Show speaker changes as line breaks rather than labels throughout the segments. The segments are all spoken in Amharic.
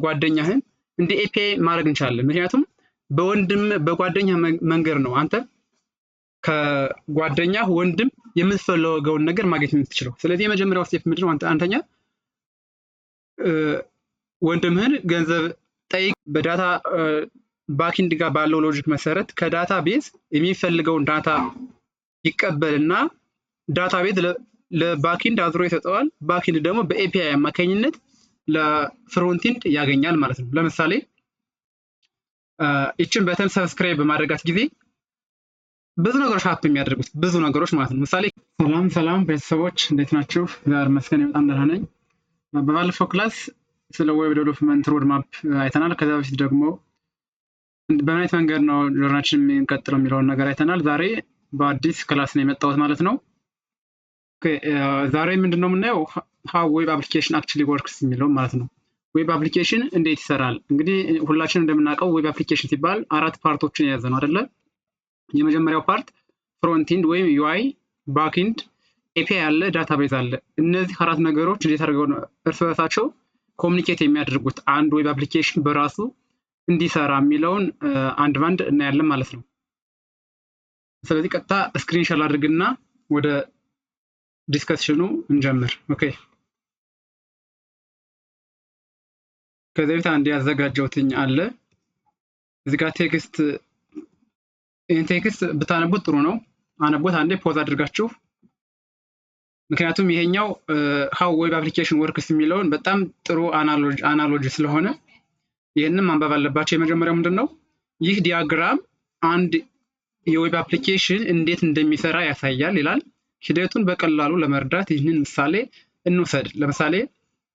ጓደኛህን እንደ API ማድረግ እንችላለን። ምክንያቱም በወንድም በጓደኛ መንገድ ነው አንተ ከጓደኛ ወንድም የምትፈልገውን ነገር ማግኘት የምትችለው። ስለዚህ የመጀመሪያው step ምንድነው? አንተኛ ወንድምህን ገንዘብ ጠይቅ። በ data backend ጋር ባለው logic መሰረት ከ database የሚፈልገውን data ይቀበልና database ለ backend አዝሮ ይሰጠዋል። Backend ደግሞ በ API አማካኝነት ለ frontend ያገኛል ማለት ነው። ለምሳሌ ይችን button subscribe በማድረጋት ጊዜ ብዙ ነገሮች happen የሚያደርጉት ብዙ ነገሮች ማለት ነው። ምሳሌ ሰላም ሰላም ቤተሰቦች፣ እንዴት ናችሁ? እግዚአብሔር ይመስገን በጣም ደህና ነኝ። በባለፈው class ስለ web development roadmap አይተናል። ከዛ በፊት ደግሞ በምን አይነት መንገድ ነው journey ኣችን የምንቀጥለው የሚለውን ነገር አይተናል። ዛሬ በአዲስ class ነው የመጣሁት ማለት ነው። ዛሬ ምንድን ነው የምናየው? How web application actually works የሚለው ማለት ነው። Web application እንዴት ይሰራል? እንግዲህ ሁላችንም እንደምናውቀው web application ሲባል አራት part ኦችን የያዘ ነው አይደለ? የመጀመሪያው part frontend ወይም UI፣ backend፣ API አለ፣ database አለ። እነዚህ አራት ነገሮች እንዴት አድርገው ነው እርስ በርሳቸው communicate የሚያደርጉት አንድ web application በራሱ እንዲሰራ የሚለውን አንድ ባንድ እናያለን ማለት ነው። ስለዚህ ቀጥታ screen share አድርግና ወደ discussion ኑ እንጀምር። Okay፣ ከዚህ በፊት አንድ ያዘጋጀሁትኝ አለ እዚህ ጋር text። ይህን text ብታነቡት ጥሩ ነው። አነቡት አንዴ pause አድርጋችሁ፣ ምክንያቱም ይሄኛው how web application works የሚለውን በጣም ጥሩ analogy ስለሆነ ይህንን ማንበብ አለባቸው። የመጀመሪያው ምንድን ነው? ይህ diagram አንድ የ web application እንዴት እንደሚሰራ ያሳያል ይላል። ሂደቱን በቀላሉ ለመረዳት ይህንን ምሳሌ እንውሰድ። ለምሳሌ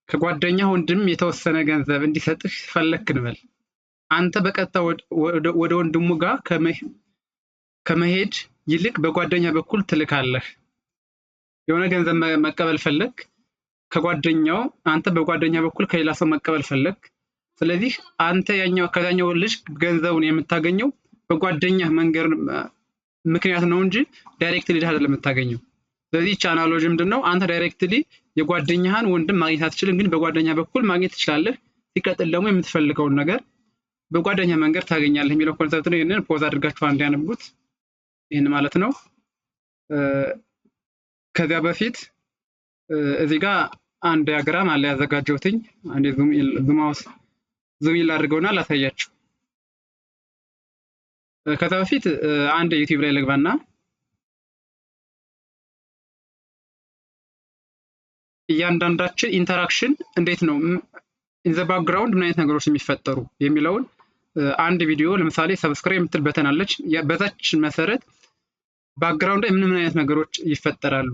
ከጓደኛ ወንድም የተወሰነ ገንዘብ እንዲሰጥህ ፈለክ እንበል። አንተ በቀጥታ ወደ ወንድሙ ጋር ከመሄድ ይልቅ በጓደኛ በኩል ትልካለህ። የሆነ ገንዘብ መቀበል ፈለግ ከጓደኛው፣ አንተ በጓደኛ በኩል ከሌላ ሰው መቀበል ፈለግ። ስለዚህ አንተ ያኛው ከዛኛው ልጅ ገንዘቡን የምታገኘው በጓደኛ መንገድ ምክንያት ነው እንጂ directly አይደለም የምታገኘው። ስለዚህ ይህች analogy ምንድን ነው? አንተ directly የጓደኛህን ወንድም ማግኘት አትችልም፣ ግን በጓደኛ በኩል ማግኘት ትችላለህ። ሲቀጥል ደግሞ የምትፈልገውን ነገር በጓደኛ መንገድ ታገኛለህ የሚለው concept ነው። ይህንን pause አድርጋችሁ አንድ ያነቡት ይህን ማለት ነው። ከዚያ በፊት እዚህ ጋር አንድ diagram አለ ያዘጋጀሁትኝ። አንዴ zoom out zoom in ላድርገውና ላሳያችሁ። ከዛ በፊት አንድ ዩቲዩብ ላይ ልግባና እያንዳንዳችን interaction እንዴት ነው in the background ምን አይነት ነገሮች የሚፈጠሩ የሚለውን አንድ ቪዲዮ፣ ለምሳሌ subscribe የምትል button አለች። በዛች መሰረት background ላይ ምን ምን አይነት ነገሮች ይፈጠራሉ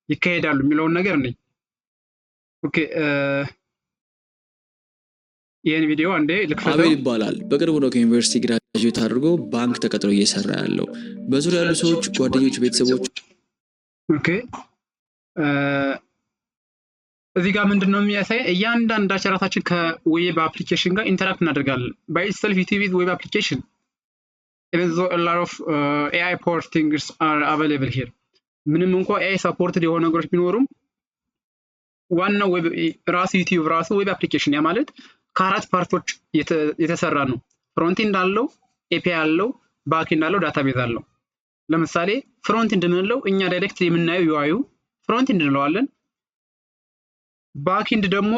ይካሄዳሉ የሚለውን ነገር ነኝ። Okay፣ ይህን ቪዲዮ አንዴ ልክፈተው።
አቤል ይባላል። በቅርቡ ነው ከዩኒቨርሲቲ graduate አድርጎ ባንክ ተቀጥሮ እየሰራ ያለው። በዙሪያ ያሉ ሰዎች፣ ጓደኞች፣ ቤተሰቦች
Okay፣ እዚህ ጋር ምንድን ነው የሚያሳይ? እያንዳንዳችን ራሳችን ከ web application ጋር interact እናደርጋለን። By itself YouTube is web application, even though a lot of AI powered things are available here። ምንም እንኳ AI supported የሆኑ ነገሮች ቢኖሩም ዋናው web ራሱ ዩቲዩብ ራሱ web application፣ ያ ማለት ከአራት part ኦች የተሰራ ነው። Frontend አለው፣ API አለው፣ backend አለው፣ database አለው። ለምሳሌ frontend የምንለው እኛ direct የምናየው UI ዩ frontend እንለዋለን። Backend ደግሞ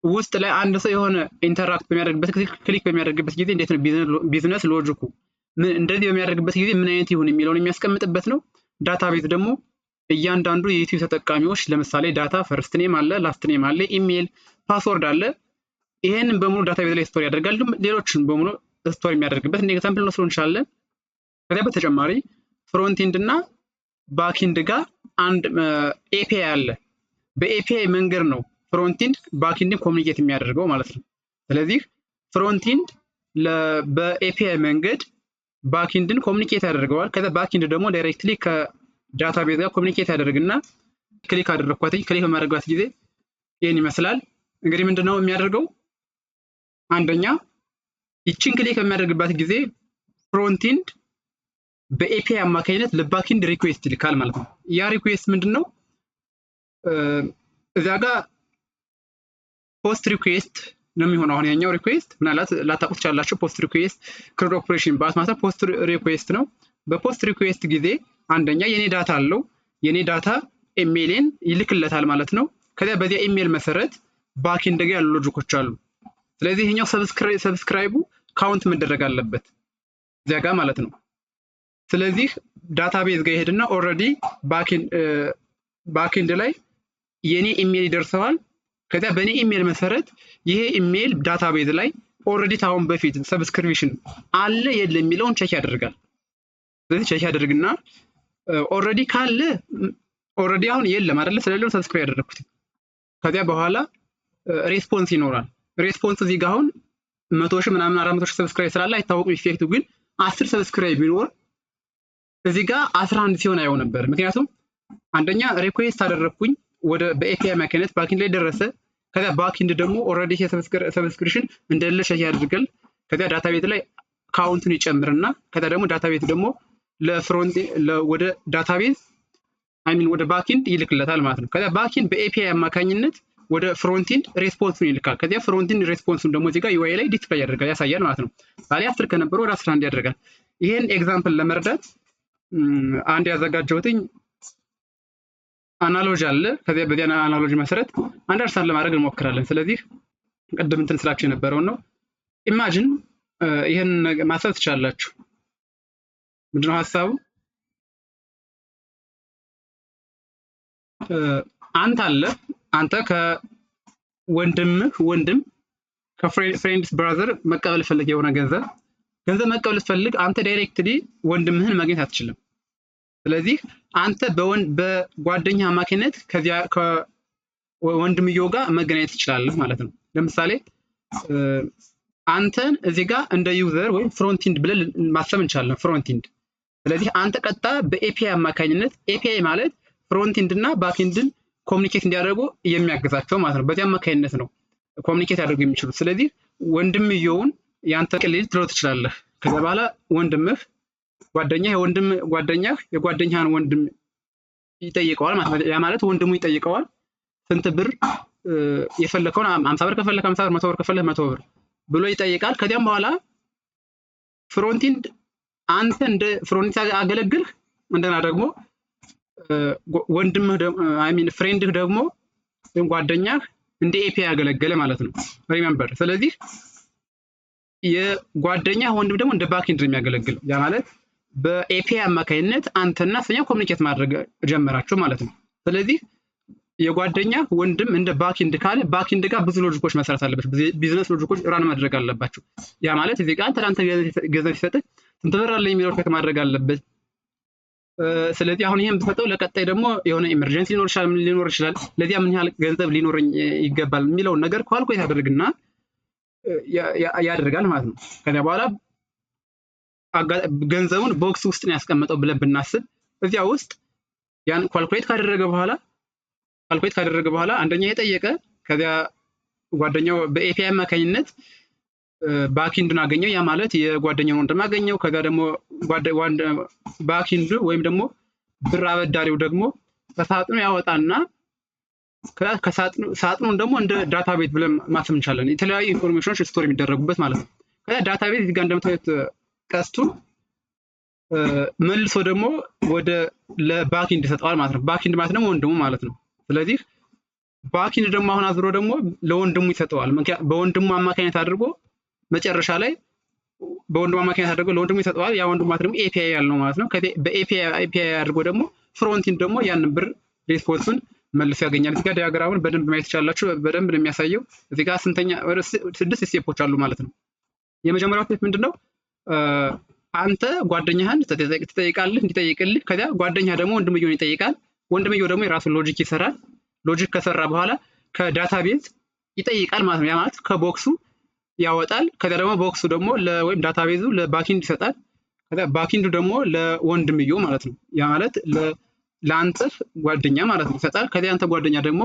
ውስጥ ላይ አንድ ሰው የሆነ interact በሚያደርግበት፣ click በሚያደርግበት ጊዜ እንዴት ነው business logic ኩ፣ እንደዚህ በሚያደርግበት ጊዜ ምን አይነት ይሁን የሚለውን የሚያስቀምጥበት ነው። Database ደግሞ እያንዳንዱ የዩቲዩብ ተጠቃሚዎች ለምሳሌ data first name አለ፣ last name አለ፣ email፣ password አለ። ይሄንን በሙሉ database ላይ store ያደርጋል። ሌሎችን በሙሉ store የሚያደርግበት እንደ example እንወስደው እንችላለን። ከዚያ በተጨማሪ frontend እና backend ጋር አንድ API አለ። በ API መንገድ ነው frontend backend ን communicate የሚያደርገው ማለት ነው። ስለዚህ frontend በ API መንገድ backend ን communicate ያደርገዋል። ከዛ backend ደግሞ directly ከ database ጋር communicate ያደርግና click አደረግኳትኝ፣ click በማድረግባት ጊዜ ይህን ይመስላል። እንግዲህ ምንድነው የሚያደርገው? አንደኛ ይችን click በሚያደርግባት ጊዜ frontend በ API አማካኝነት ለ backend request ይልካል ማለት ነው። ያ request ምንድን ነው? እዚያ ጋር post request ነው የሚሆነው። አሁን ያኛው request ምናልባት ላታውቁት ትችላላችሁ። POST request CRUD operation ማለት POST request ነው። በ POST request ጊዜ አንደኛ የኔ data አለው፣ የኔ data ኢሜይሌን ይልክለታል ማለት ነው። ከዚያ በዚያ ኢሜይል መሰረት backend ጋር ያሉ logic ኦች አሉ። ስለዚህ ይሄኛው subscribe ኡ count መደረግ አለበት እዚያ ጋር ማለት ነው። ስለዚህ database ጋር ይሄድና already backend ላይ የኔ ኢሜይል ይደርሰዋል። ከዚያ በእኔ ኢሜይል መሰረት ይሄ ኢሜይል database ላይ already ታሁን በፊት subscription አለ የለ የሚለውን check ያደርጋል። ስለዚህ check ያደርግና already ካለ፣ already አሁን የለም አይደለ? ስለሌለው subscribe ያደረግኩት። ከዚያ በኋላ response ይኖራል። Response እዚህ ጋር አሁን 100,000 ምናምን 400,000 subscribe ስላለ አይታወቅም effect ኡ። ግን 10 subscribe ቢኖር እዚህ ጋር 11 ሲሆን አየው ነበር። ምክንያቱም አንደኛ request አደረግኩኝ ወደ በ API አማካኝነት backend ላይ ደረሰ። ከዚያ backend ደግሞ already subscription እንደሌለ check ያደርጋል። ከዚያ database ላይ count ኡን ይጨምርና ከዚያ ደግሞ database ደግሞ ለ front ወደ database፣ I mean ወደ backend ይልክለታል ማለት ነው። ከዚያ backend በ API አማካኝነት ወደ frontend response ኡን ይልካል። ከዚያ frontend response ኡን ደግሞ እዚህ ጋር UI ላይ display ያደርጋል፣ ያሳያል ማለት ነው። ባለ 10 ከነበረ ወደ 11 ያደርጋል። ይሄን example ለመረዳት አንድ ያዘጋጀሁትኝ analogy አለ። ከዚያ በዚያ analogy መሰረት understand ለማድረግ እንሞክራለን። ስለዚህ ቅድም እንትን ስላችሁ የነበረውን ነው። Imagine ይህን ማሰብ ትችላላችሁ። ምንድነው ሀሳቡ? አንተ አለ፣ አንተ ከወንድምህ ወንድም፣ ከ friend's brother መቀበል ፈልግ፣ የሆነ ገንዘብ መቀበል ፈልግ፣ አንተ directly ወንድምህን ማግኘት አትችልም። ስለዚህ አንተ በጓደኛ አማካኝነት ከዚያ ከወንድምየው ጋር መገናኘት ትችላለህ ማለት ነው። ለምሳሌ አንተን እዚህ ጋር እንደ user ወይም frontend ብለን ማሰብ እንችላለን። Frontend። ስለዚህ አንተ ቀጥታ በ API አማካኝነት፣ API ማለት frontend እና backend ን communicate እንዲያደርጉ የሚያግዛቸው ማለት ነው። በዚህ አማካኝነት ነው communicate ያደርጉ የሚችሉት። ስለዚህ ወንድምየውን ያንተ ቅልል ትለው ትችላለህ። ከዛ በኋላ ወንድምህ ጓደኛህ የወንድም ጓደኛህ የጓደኛህን ወንድም ይጠይቀዋል ማለት ነው። ያ ማለት ወንድሙ ይጠይቀዋል፣ ስንት ብር የፈለከውን፣ 50 ብር ከፈለክ 50 ብር፣ 100 ብር ከፈለህ 100 ብር ብሎ ይጠይቃል። ከዚያም በኋላ frontend አንተ እንደ frontend አገለግልህ፣ እንደገና ደግሞ ወንድምህ፣ I mean friend ህ ደግሞ ወይም ጓደኛህ እንደ API ያገለገለ ማለት ነው። Remember። ስለዚህ የጓደኛህ ወንድም ደግሞ እንደ backend ነው የሚያገለግለው። ያ ማለት በ API አማካኝነት አንተና እሱኛ communicate ማድረግ ጀመራችሁ ማለት ነው። ስለዚህ የጓደኛ ወንድም እንደ backend ካለ backend ጋር ብዙ logic ኦች መስራት አለበት። Business logic ኦች run ማድረግ አለባቸው። ያ ማለት እዚህ ጋር አንተ ለአንተ ገንዘብ ሲሰጥህ ስንት ብር አለ የሚለው check ማድረግ አለበት። ስለዚህ አሁን ይሄን ብሰጠው ለቀጣይ ደግሞ የሆነ emergency ሊኖር ይችላል፣ ምን ሊኖር ይችላል፣ ለዚያ ምን ያህል ገንዘብ ሊኖረኝ ይገባል የሚለውን ነገር calculate ያደርግና ያደርጋል ማለት ነው። ከዚያ በኋላ ገንዘቡን box ውስጥ ነው ያስቀመጠው ብለን ብናስብ እዚያ ውስጥ ያን calculate ካደረገ በኋላ አንደኛ የጠየቀ፣ ከዚያ ጓደኛው በ API አማካኝነት backend ኡን አገኘው። ያ ማለት የጓደኛውን ወንድም አገኘው። ከዚያ ደግሞ backend ኡ ወይም ደግሞ ብር አበዳሪው ደግሞ ከሳጥኑ ያወጣና ሳጥኑን ደግሞ እንደ database ብለን ማሰብ እንችላለን። የተለያዩ information ኦች store የሚደረጉበት ማለት ነው። ከዚያ database እዚህ ጋር እንደምታዩት ቀስቱን መልሶ ደግሞ ወደ ለ backend ይሰጠዋል ማለት ነው። Backend ማለት ደግሞ ወንድሙ ማለት ነው። ስለዚህ backend ደግሞ አሁን አዝሮ ደግሞ ለወንድሙ ይሰጠዋል። በወንድሙ አማካኝነት አድርጎ መጨረሻ ላይ በወንድሙ አማካኝነት አድርጎ ለወንድሙ ይሰጠዋል። ያ ወንድሙ ማለት ደግሞ API ያልነው ማለት ነው። በ API አድርጎ ደግሞ frontend ደግሞ ያንን ብር response ኡን መልሶ ያገኛል። እዚህ ጋር diagram ኡን በደንብ ማየት ትችላላችሁ። በደንብ ነው የሚያሳየው። እዚህ ጋር ስንተኛ ወደ ስድስት step ኦች አሉ ማለት ነው። የመጀመሪያው step ምንድነው? አንተ ጓደኛህን ትጠይቃለህ እንዲጠይቅልህ። ከዚያ ጓደኛ ደግሞ ወንድምየውን ይጠይቃል። ወንድምየው ደግሞ የራሱን logic ይሰራል። Logic ከሰራ በኋላ ከ database ይጠይቃል ማለት ነው። ያ ማለት ከ box ኡ ያወጣል። ከዚያ ደግሞ box ኡ ደግሞ ወይም database ኡ ለ backend ይሰጣል። ከዚያ backend ኡ ደግሞ ለወንድምየው ማለት ነው። ያ ማለት ለአንተ ጓደኛ ማለት ነው ይሰጣል። ከዚያ አንተ ጓደኛ ደግሞ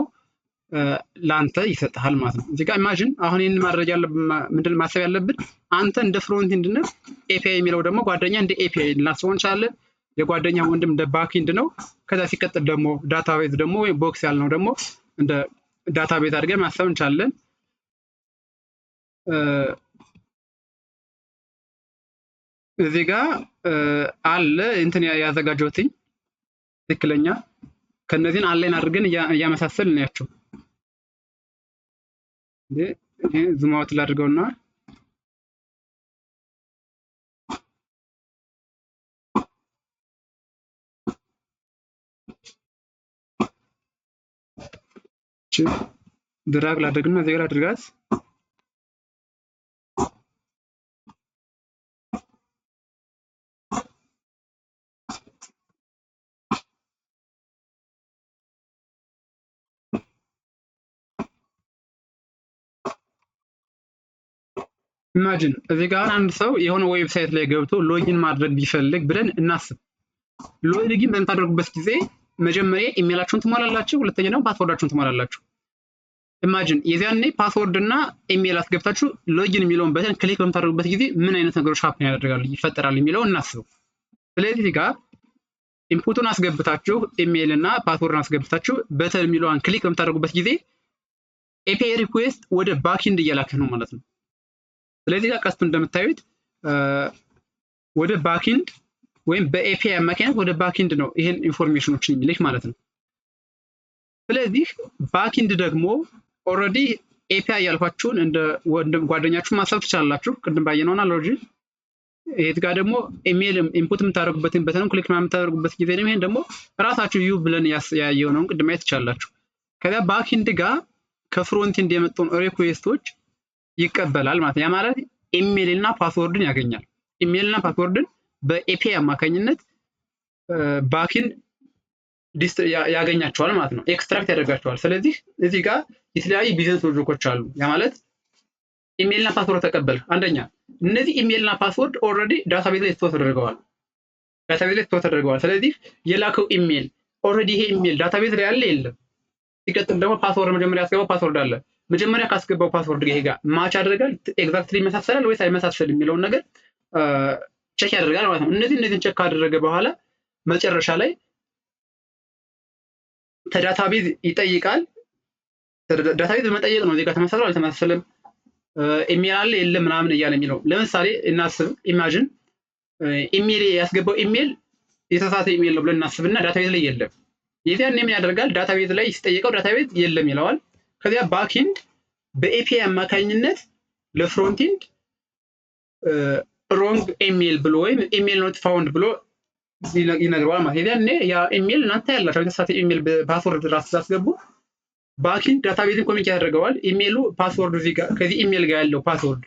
ለአንተ ይሰጥሃል ማለት ነው። እዚህ ጋር imagine አሁን ይህን ማድረግ ያለብን ምንድን ማሰብ ያለብን አንተ እንደ frontend ነህ። API የሚለው ደግሞ ጓደኛ እንደ API ልናስበው እንችላለን። የጓደኛ ወንድም እንደ backend ነው። ከዛ ሲቀጥል ደግሞ database ደግሞ ወይም box ያልነው ደግሞ እንደ database አድርገን ማሰብ እንችላለን። እዚህ ጋር አለ እንትን ያዘጋጀሁትኝ ትክክለኛ ከነዚህን align አድርገን እያመሳሰል እናያቸው። ይሄ zoom out ላድርገውና drag ላድርግና እዚህ ጋር ላድርጋት። Imagine እዚህ ጋር አንድ ሰው የሆነ website ላይ ገብቶ login ማድረግ ቢፈልግ ብለን እናስብ። Login በምታደርጉበት ጊዜ መጀመሪያ ኢሜላችሁን ትሞላላችሁ፣ ሁለተኛ ደግሞ password ኣችሁን ትሞላላችሁ። Imagine የዚያኔ password እና ኢሜል አስገብታችሁ login የሚለውን button click በምታደርጉበት ጊዜ ምን አይነት ነገሮች happen ያደርጋሉ ይፈጠራል የሚለውን እናስበው። ስለዚህ እዚህ ጋር input ኡን አስገብታችሁ ኢሜል እና password ን አስገብታችሁ button የሚለውን click በምታደርጉበት ጊዜ API request ወደ backend እየላከ ነው ማለት ነው። ስለዚህ ጋር ቀስቱ እንደምታዩት ወደ backend ወይም በ API አማካኝነት ወደ backend ነው ይሄን information ኦችን የሚልክ ማለት ነው። ስለዚህ backend ደግሞ already API ያልኳችሁን እንደ ወንድም ጓደኛችሁ ማሰብ ትችላላችሁ። ቅድም ባየነው analogy ይሄ ጋር ደግሞ email input የምታደርጉበትን button ም click የምታደርጉበት ጊዜ ነው። ይሄን ደግሞ ራሳችሁ you ብለን ያየው ነው ቅድም ማየት ትችላላችሁ። ከዚያ backend ጋር ከ frontend የመጡን request ኦች ይቀበላል ማለት ነው። ያ ማለት ኢሜል እና password ን ያገኛል። ኢሜል እና password ን በ API አማካኝነት backend ያገኛቸዋል ማለት ነው። Extract ያደርጋቸዋል። ስለዚህ እዚህ ጋር የተለያዩ business logic ኦች አሉ። ያ ማለት ኢሜል እና password ተቀበል። አንደኛ እነዚህ ኢሜል እና password already database ላይ store ተደርገዋል። Database ላይ store ተደርገዋል። ስለዚህ የላከው email already ይሄ email database ላይ ያለ የለም። ሲቀጥል ደግሞ password መጀመሪያ ያስገባው password አለ። መጀመሪያ ካስገባው password ጋር ይሄ ጋር match ያደርጋል፣ exactly ይመሳሰላል ወይስ አይመሳሰልም የሚለውን ነገር check ያደርጋል ማለት ነው። እነዚህን check ካደረገ በኋላ መጨረሻ ላይ ከ database ይጠይቃል። Database በመጠየቅ ነው እዚህ ጋር ተመሳስሏል አልተመሳሰለም፣ ኢሜል አለ የለም ምናምን እያለ የሚለው። ለምሳሌ እናስብ፣ imagine email ያስገባው ኢሜል የተሳሳተ ኢሜል ነው ብለን እናስብና database ላይ የለም። የዚያን ምን ያደርጋል? Database ላይ ሲጠይቀው database የለም ይለዋል። ከዚያ backend በ API አማካኝነት ለ frontend wrong email ብሎ ወይም email not found ብሎ ይነግረዋል ማለት ነው። የዚያኔ ያ ኢሜል እናንተ ያላችሁ የተሳሳተ email password ራሱ ስላስገቡ backend database ን communicate ያደርገዋል። Email ኡ password ኡ እዚህ ጋር ከዚህ ኢሜል ጋር ያለው password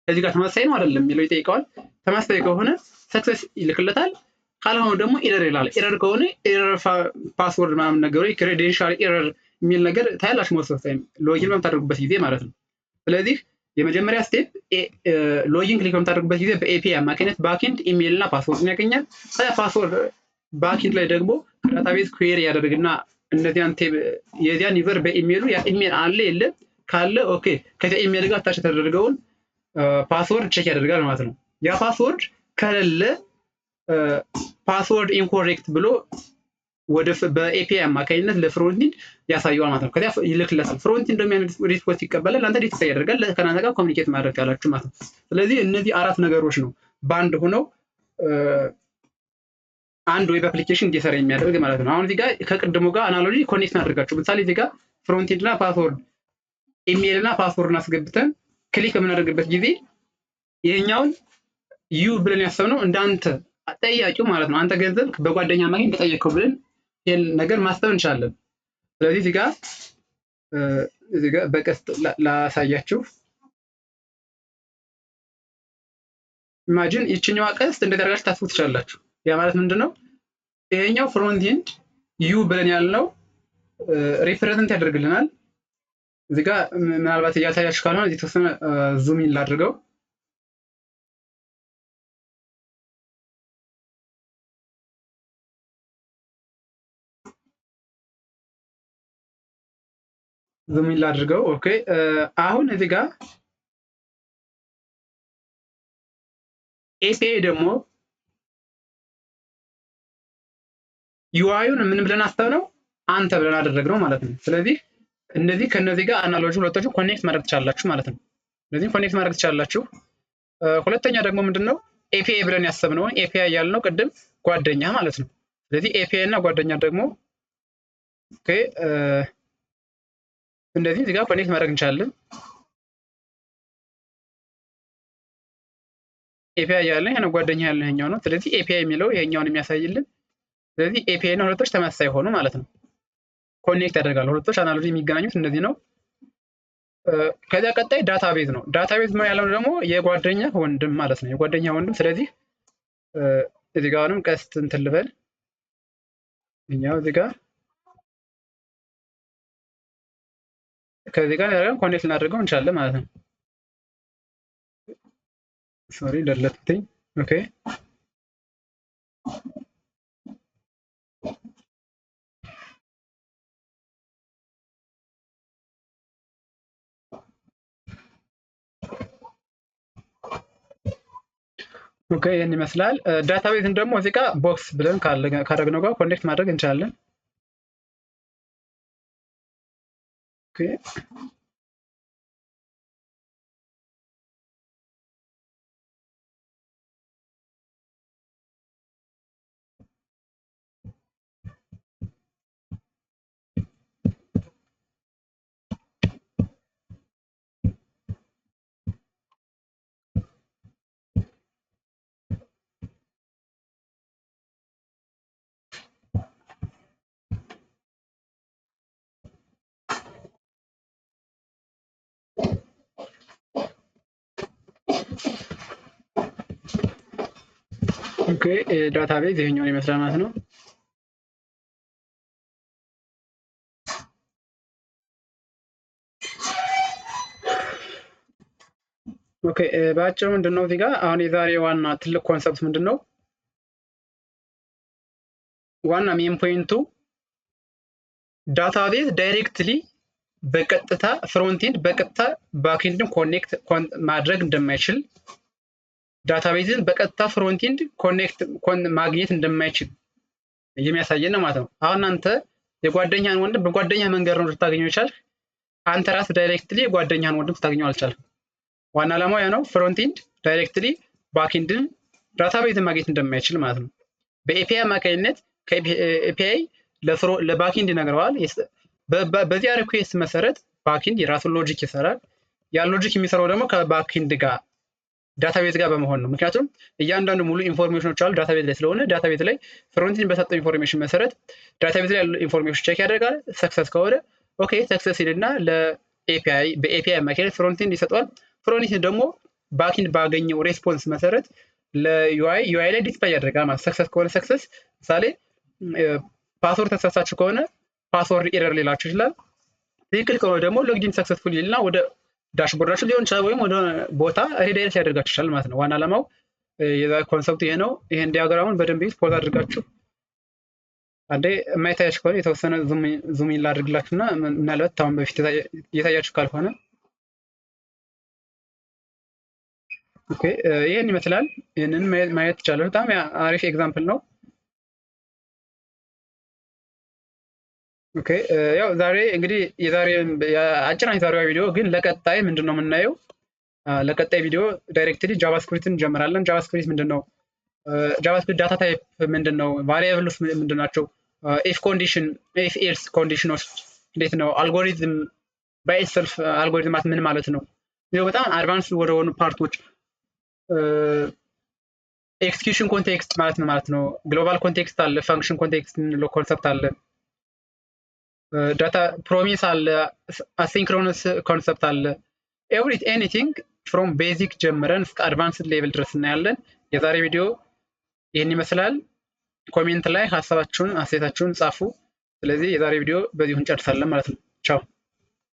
ከዚህ ጋር ተመሳሳይ ነው አይደለም የሚለው ይጠይቀዋል። ተመሳሳይ ከሆነ success ይልክለታል። ካልሆነ ደግሞ error ይላል። Error ከሆነ error password ምናምን ነገር ወይ credential error የሚል ነገር ታያላችሁ most of time login በምታደርጉበት ጊዜ ማለት ነው። ስለዚህ የመጀመሪያ step login click በምታደርጉበት ጊዜ በ API አማካኝነት backend email እና password ን ያገኛል። ከዚያ password backend ላይ ደግሞ database query ያደርግና እነዚያን የዚያን user በ email ኡ ያ ኢሜል አለ የለም ካለ okay ከዚያ ኢሜል ጋር attach የተደረገውን password check ያደርጋል ማለት ነው። ያ password ከሌለ password incorrect ብሎ ወደ በ API አማካኝነት ለ frontend ያሳየዋል ማለት ነው። ከዚያ ይልክለታል። Frontend ደግሞ ያን response ይቀበላል። አንተ display ያደርጋል። ከእናንተ ጋር communicate ማድረግ ያላችሁ ማለት ነው። ስለዚህ እነዚህ አራት ነገሮች ነው በአንድ ሆነው አንድ web application እንዲሰራ የሚያደርግ ማለት ነው። አሁን እዚህ ጋር ከቅድሙ ጋር analogy connect እናደርጋቸው። ምሳሌ እዚህ ጋር frontend እና password email እና password ን አስገብተን click በምናደርግበት ጊዜ ይሄኛውን you ብለን ያሰብነው እንዳንተ ጠያቂው ማለት ነው። አንተ ገንዘብ በጓደኛ ማግኘት እንደጠየቀው ብለን ይሄን ነገር ማሰብ እንችላለን። ስለዚህ እዚህ ጋር በቀስት ላሳያችሁ። Imagine ይችኛዋ ቀስት እንዴት አድርጋችሁ ታስቡ ትችላላችሁ። ያ ማለት ምንድነው? ይሄኛው frontend you ብለን ያልነው represent ያደርግልናል። እዚህ ጋር ምናልባት እያሳያችሁ ካልሆነ የተወሰነ zoom in ላድርገው። Zoom in ላድርገው። Okay አሁን እዚህ ጋር API ደግሞ UI ኡን ምን ብለን አሰብነው? አንተ ብለን አደረግነው ማለት ነው። ስለዚህ እነዚህ ከነዚህ ጋር analogy ሁለቶቹ connect ማድረግ ትችላላችሁ ማለት ነው። እነዚህም connect ማድረግ ትችላላችሁ። ሁለተኛ ደግሞ ምንድነው API ብለን ያሰብነውን API ያልነው ቅድም ጓደኛ ማለት ነው። ስለዚህ API እና ጓደኛ ደግሞ okay እንደዚህ እዚህ ጋር connect ማድረግ እንችላለን። API ያለ ይሄ ነው፣ ጓደኛ ያለ ይሄኛው ነው። ስለዚህ API የሚለው ይሄኛውን የሚያሳይልን። ስለዚህ API እና ሁለቶች ተመሳሳይ ሆኑ ማለት ነው። Connect ያደርጋሉ። ሁለቶች analogy የሚገናኙት እንደዚህ ነው። ከዚያ ቀጣይ database ነው። Database ያለው ደግሞ የጓደኛ ወንድም ማለት ነው። የጓደኛ ወንድም። ስለዚህ እዚህ ጋር አሁንም ቀስት እንትን ልበል እኛው እዚህ ጋር ከዚህ ጋር ያደረገን connect ልናደርገው እንችላለን ማለት ነው። Sorry ደለትኝ። Okay okay ይህን ይመስላል። Database ን ደግሞ እዚህ ጋር box ብለን ካደረግነው ጋር connect ማድረግ እንችላለን። Okay okay database ይሄኛውን ይመስላል ማለት ነው። Okay በአጭሩ ምንድነው እዚህ ጋር አሁን የዛሬ ዋና ትልቅ concept ምንድነው? ዋና main point ኡ database directly በቀጥታ frontend በቀጥታ backend ን connect ማድረግ እንደማይችል፣ database ን በቀጥታ frontend connect ማግኘት እንደማይችል የሚያሳየን ነው ማለት ነው። አሁን አንተ የጓደኛህን ወንድም በጓደኛ መንገድ ነው ልታገኘው የቻልክ። አንተ ራስህ directly የጓደኛህን ወንድም ልታገኘው አልቻልክም። ዋና ዓላማው ያ ነው። Frontend directly backend ን database ን ማግኘት እንደማይችል ማለት ነው። በ API አማካኝነት ከ API ለ backend ይነግረዋል። በዚያ request መሰረት backend የራሱን logic ይሰራል። ያ logic የሚሰራው ደግሞ ከ backend ጋር database ጋር በመሆን ነው። ምክንያቱም እያንዳንዱ ሙሉ information ኖች አሉ database ላይ ስለሆነ database ላይ frontend በሰጠው information መሰረት database ላይ ያሉ information check ያደርጋል። Success ከሆነ okay success ይልና ለ API በ API አማካኝነት frontend ይሰጠዋል። Frontend ደግሞ backend ባገኘው response መሰረት ለ UI UI ላይ display ያደርጋል ማለት success ከሆነ success፣ ምሳሌ password ተሳሳችሁ ከሆነ password error ሊላችሁ ይችላል። ትክክል ከሆነ ደግሞ login successful ይልና ወደ dashboard ኣችሁ ሊሆን ይችላል ወይም ወደ ቦታ redirect ሊያደርጋችሁ ይችላል ማለት ነው። ዋና ዓላማው የዛ concept ኡ ይሄ ነው። ይሄን diagram ኡን በደንብ pause አድርጋችሁ አንዴ የማይታያችሁ ከሆነ የተወሰነ zoom in ላድርግላችሁና ምናልባት አሁን በፊት እየታያችሁ ካልሆነ okay ይሄን ይመስላል። ይሄንን ማየት ይቻላል። በጣም አሪፍ example ነው። Okay ያው ዛሬ እንግዲህ የዛሬ አጭር የዛሬዋ ቪዲዮ ግን ለቀጣይ ምንድነው የምናየው? ለቀጣይ ቪዲዮ directly JavaScript ን እንጀምራለን። JavaScript ምንድነው? JavaScript data type ምንድነው? Variables ምንድናቸው? If condition፣ if else condition ኖች እንዴት ነው? Algorithm by itself algorithm ምን ማለት ነው? ይሄ በጣም advance ወደሆኑ part ኦች execution context ማለት ነው ማለት ነው። Global context አለ፣ function context የምንለው concept አለ፣ data promise አለ፣ asynchronous concept አለ። Every anything from basic ጀምረን እስከ advanced level ድረስ እናያለን። የዛሬ ቪዲዮ ይህን ይመስላል። Comment ላይ ሀሳባችሁን አስተያየታችሁን ጻፉ። ስለዚህ የዛሬ ቪዲዮ በዚሁ እንጨርሳለን ማለት ነው። ቻው።